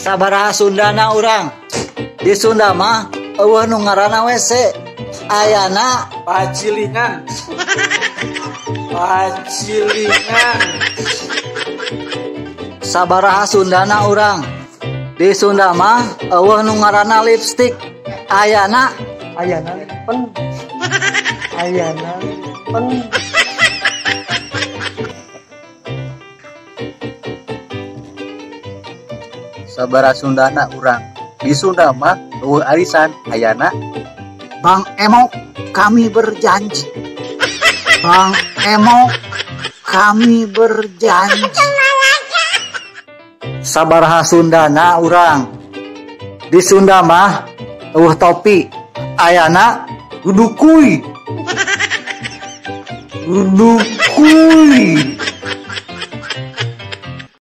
Sabaraha Sundana urang. Di Sunda mah euweuh nu ngaranna WC. Ayana Pacilingan. Pacilingan. Sabaraha Sundana urang. Di Sunda mah euweuh nu ngaranna lipstik. Ayana Ayana pen. Ayana pen. Sabaraha Sundana urang. Di Sunda mah euweuh arisan. Ayana Bang Emok, kami berjanji. Bang Emok, kami berjanji. Sabaraha Sundana urang. Di Sunda mah euweuh topi. Ayana gudukui. Gudukui.